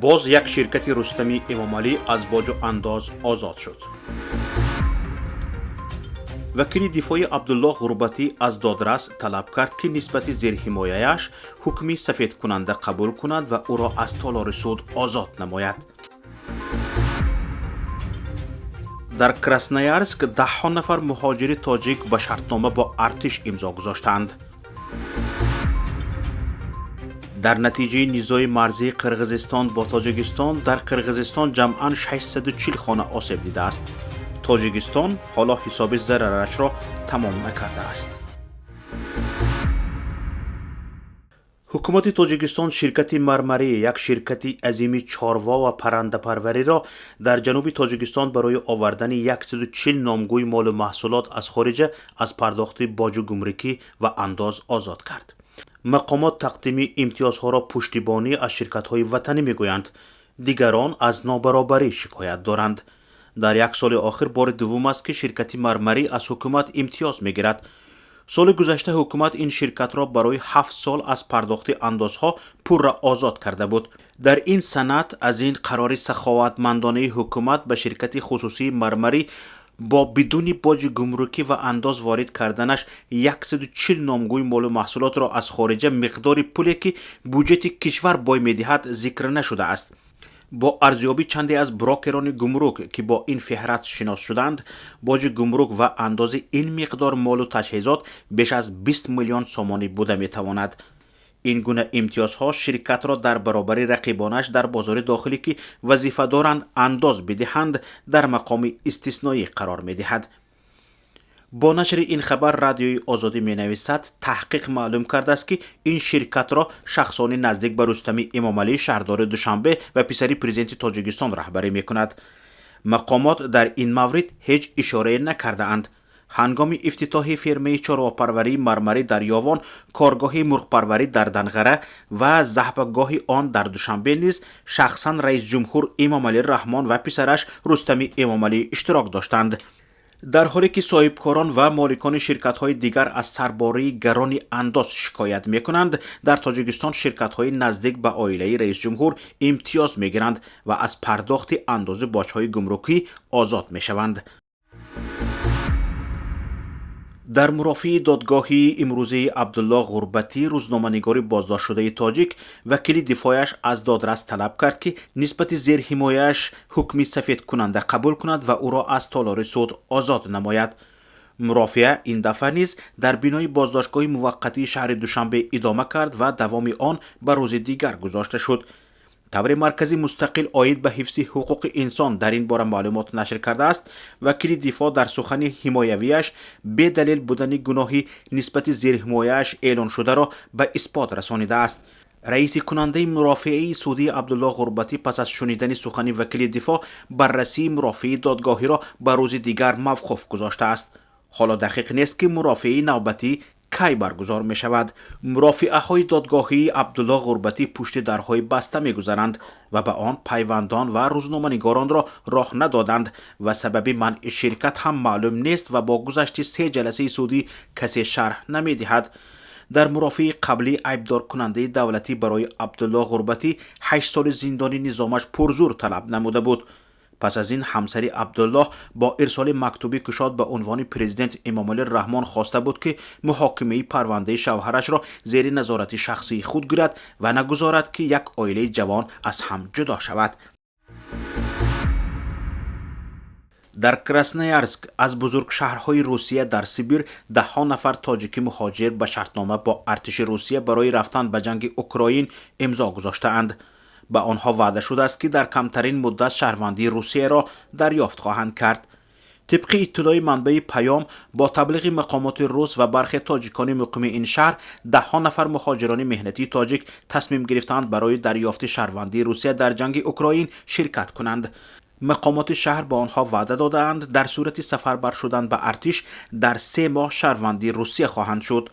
Боз як ширкати Рустами Эмомалӣ аз боҷу андоз озод шуд. Вакили дифои Абдуллоҳ Ғурбатӣ аз додрас талаб кард, ки нисбати зерҳимояяш ҳукми сафедкунанда қабул кунад ва ӯро аз толори суд озод намояд. Дар Красноярск даҳҳо нафар муҳоҷири тоҷик ба шартнома бо артиш имзо гузоштанд. Дар натиҷаи низои марзии Қирғизистон бо Тоҷикистон дар Қирғизистон ҷамъан 640 хона осеб дидааст. Тоҷикистон ҳоло ҳисоби зарарашро тамом накардааст. Ҳукумати Тоҷикистон ширкати Мармарӣ, як ширкати азими чорво ва паррандапарвариро дар ҷануби Тоҷикистон барои овардани 140 номгӯи молу маҳсулот аз хориҷа аз пардохти боҷу гумрукӣ ва андоз озод кард. Мақомот тақдими имтиёзҳоро пуштибонӣ аз ширкатҳои ватанӣ мегӯянд. Дигарон аз нобаробарӣ шикоят доранд. Дар як соли охир бори дуввум аст, ки ширкати Мармарӣ аз ҳукумат имтиёз мегирад. Соли гузашта ҳукумат ин ширкатро барои 7 сол аз пардохти андозҳо пурра озод карда буд. Дар ин санад аз ин қарори саховатмандонаи ҳукумат ба ширкати хусусии Мармарӣ бо бидуни боҷи гумрукӣ ва андоз ворид карданаш 140 номгӯи молу маҳсулотро аз хориҷа миқдори пуле, ки буҷети кишвар бой медиҳад, зикр нашудааст. Бо арзёбӣ чанде аз брокерони гумрук, ки бо ин феҳраст шинос шуданд, боҷи гумрук ва андози ин миқдор молу таҷҳизот беш аз 20 миллион сомонӣ буда метавонад. Ин гуна имтиёзҳо ширкатро дар баробари рақибонаш дар бозори дохилӣ, ки вазифа доранд андоз бидиҳанд, дар мақоми истисноӣ қарор медиҳад. Бо нашри ин хабар Радиои Озодӣ менависад, таҳқиқ маълум кардааст, ки ин ширкатро шахсони наздик ба Рустами Эмомалӣ, шаҳрдори Душанбе ва писари президенти Тоҷикистон, раҳбарӣ мекунад. Мақомот дар ин маврид ҳеҷ ишорае накардаанд. Ҳангоми ифтитоҳи фермаи чорвопарварии Мармарӣ дар Ёвон, коргоҳи мурғпарварӣ дар Данғара ва заҳбагоҳи он дар Душанбе низ шахсан раисҷумҳур Эмомалӣ Раҳмон ва писараш Рустами Эмомалӣ иштирок доштанд. Дар ҳоле ки соҳибкорон ва моликони ширкатҳои дигар аз сарбории гарони андоз шикоят мекунанд, дар Тоҷикистон ширкатҳои наздик ба оилаи раисҷумҳур имтиёз мегиранд ва аз пардохти андозу боҷҳои гумрукӣ озод мешаванд. Дар мурофиаи додгоҳии имрӯзаи Абдуллоҳ Ғурбатӣ, рӯзноманигори боздоштшудаи тоҷик, вакили дифояш аз додрас талаб кард, ки нисбати зерҳимояаш ҳукми сафедкунанда қабул кунад ва ӯро аз толори суд озод намояд. Мурофиа ин дафъа низ дар бинои боздоштгоҳи муваққатии шаҳри Душанбе идома кард ва давоми он ба рӯзи дигар гузошта шуд. Тавре Маркази мустақил оид ба ҳифзи ҳуқуқи инсон дар ин бора маълумот нашр кардааст, вакили дифоъ дар сухани ҳимоявиаш бедалел будани гуноҳи нисбати зерҳимояаш эълоншударо ба исбот расонидааст. Раиси кунандаи мурофиаи судии Абдуллоҳ Ғурбатӣ пас аз шунидани сухани вакили дифоъ баррасии мурофиаи додгоҳиро ба рӯзи дигар мавқуф гузоштааст. Ҳоло дақиқ нест, ки мурофиаи навбатӣ кай баргузор мешавад. Мурофиаҳои додгоҳии Абдуллоҳ Ғурбатӣ пушти дарҳои баста мегузаранд ва ба он пайвандон ва рӯзноманигоронро роҳ надоданд ва сабаби манъи ширкат ҳам маълум нест ва бо гузашти се ҷаласаи судӣ касе шарҳ намедиҳад. Дар мурофиаи қаблӣ айбдоркунандаи давлатӣ барои Абдуллоҳ Ғурбатӣ 8 соли зиндони низомаш пурзур талаб намуда буд. Пас аз ин ҳамсари Абдуллоҳ бо ирсоли мактуби кушод ба унвони президент Эмомалӣ Раҳмон хоста буд, ки муҳокимаи парвандаи шавҳарашро зери назорати шахсии худ гирад ва нагузорад, ки як оилаи ҷавон аз ҳам ҷудо шавад. Дар Красноярск, аз бузургшаҳрҳои Русия дар Сибир, даҳҳо нафар тоҷики муҳоҷир ба шартнома бо артиши Русия барои рафтан ба ҷанги Украин имзо гузоштаанд. Ба онҳо ваъда шудааст, ки дар камтарин муддат шаҳрвандии Русияро дарёфт хоҳанд кард. Тибқи иттилои манбаи Паём, бо таблиғи мақомоти рус ва бархе тоҷикони муқими ин шаҳр, даҳҳо нафар муҳоҷирони меҳнатии тоҷик тасмим гирифтаанд барои дарёфти шаҳрвандии Русия дар ҷанги Украин ширкат кунанд. Мақомоти шаҳр ба онҳо ваъда додаанд, дар сурати сафарбар шудан ба артиш дар 3 моҳ шаҳрвандии Русия хоҳанд шуд.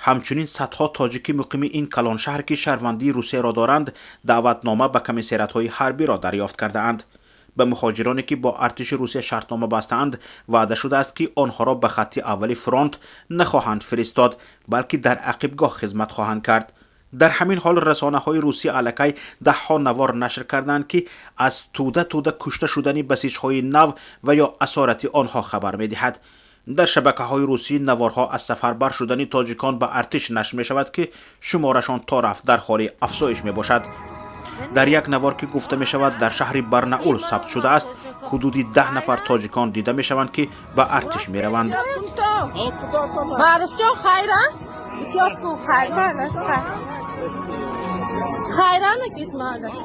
Ҳамчунин садҳо тоҷики муқими ин калоншаҳр, ки шаҳрвандии Русияро доранд, даъватнома ба комиссариатҳои ҳарбиро дарёфт кардаанд. Ба муҳоҷироне, ки бо артиши Русия шартнома бастаанд, ваъда шудааст, ки онҳоро ба хатти аввали фронт нахоҳанд фиристод, балки дар ақибгоҳ хизмат хоҳанд кард. Дар ҳамин ҳол расонаҳои русия аллакай даҳҳо навор нашр карданд, ки аз тӯда-тӯда кушта шудани басиҷҳои нав ва ё асорати онҳо хабар медиҳад. Дар шабакаҳои русӣ наворҳо аз сафарбар шудани тоҷикон ба артиш нашр мешавад, ки шуморашон то рафт дар ҳоли афзоиш мебошад. Дар як навор, ки гуфта мешавад дар шаҳри Барнаул сабт шудааст, ҳудуди 10 нафар тоҷикон дида мешаванд, ки ба артиш мераванд. Маъруфҷон, хайра? Эҳтиёт кун, хайр. Хайрана кисмалаш.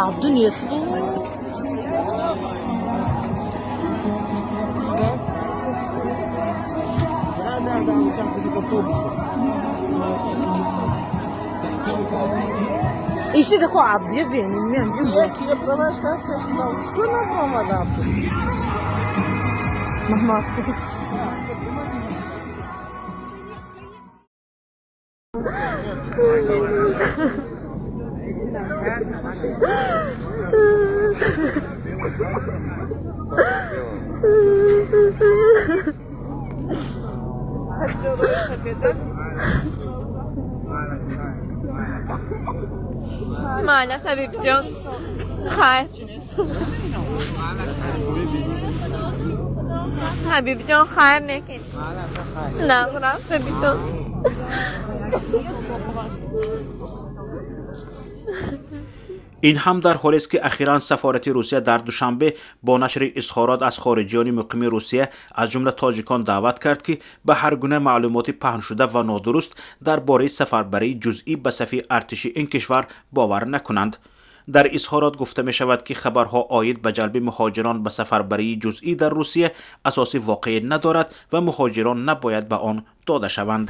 Абду нест. Ишти дако Абдия беним мен ҷум. Яке промашка кашнав. Чун омад Абду? Маҳмад. Маля, Ҳабибҷон, хайр. Ҳабибҷон, хайр некин. Нағрав, Ҳабибҷон. Ин ҳам дар ҳолест, ки ахиран сафорати Русия дар Душанбе бо нашри изҳорот аз хориҷиёни муқими Русия, аз ҷумла тоҷикон, даъват кард, ки ба ҳар гуна маълумоти паҳншуда ва нодуруст дар бораи сафарбарии ҷузъӣ ба сафи артиши ин кишвар бовар накунанд. Дар изҳорот гуфта мешавад, ки хабарҳо оид ба ҷалби муҳоҷирон ба сафарбарии ҷузъӣ дар Русия асоси воқеӣ надорад ва муҳоҷирон набояд ба он дода шаванд.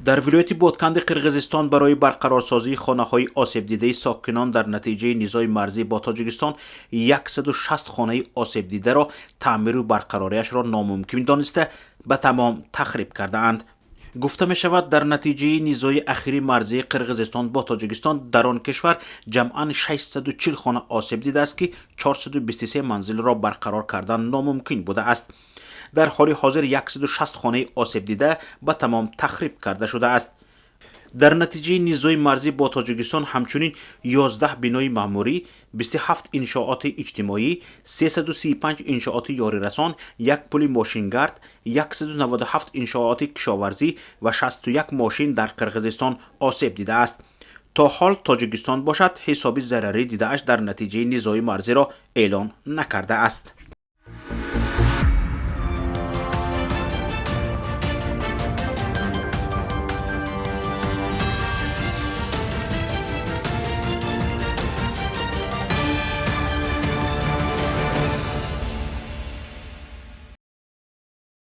Дар вилояти Ботканди Қирғизистон барои барқарорсозии хонаҳои осебдидаи сокинон дар натиҷаи низои марзӣ бо Тоҷикистон 160 хонаи осебдидаро таъмиру барқарориашро номумкин дониста ба тамом тахриб кардаанд. Гуфта мешавад, дар натиҷаи низои ахири марзии Қирғизистон бо Тоҷикистон дар он кишвар ҷамъан 640 хона осеб дидааст, ки 423 манзилро барқарор кардан номумкин будааст. Дар ҳоли ҳозир 160 хонаи осебдида ба тамом тахриб карда шудааст. Дар натиҷаи низои марзӣ бо Тоҷикистон ҳамчунин 11 бинои маъмурӣ, 27 иншооти иҷтимоӣ, 335 иншооти ёрирасон, як пули мошингард, 197 иншооти кишоварзӣ ва 61 мошин дар Қирғизистон осеб дидааст. То ҳол Тоҷикистон бошад, ҳисоби зарарӣ дидааш дар натиҷаи низои марзиро эълон накардааст.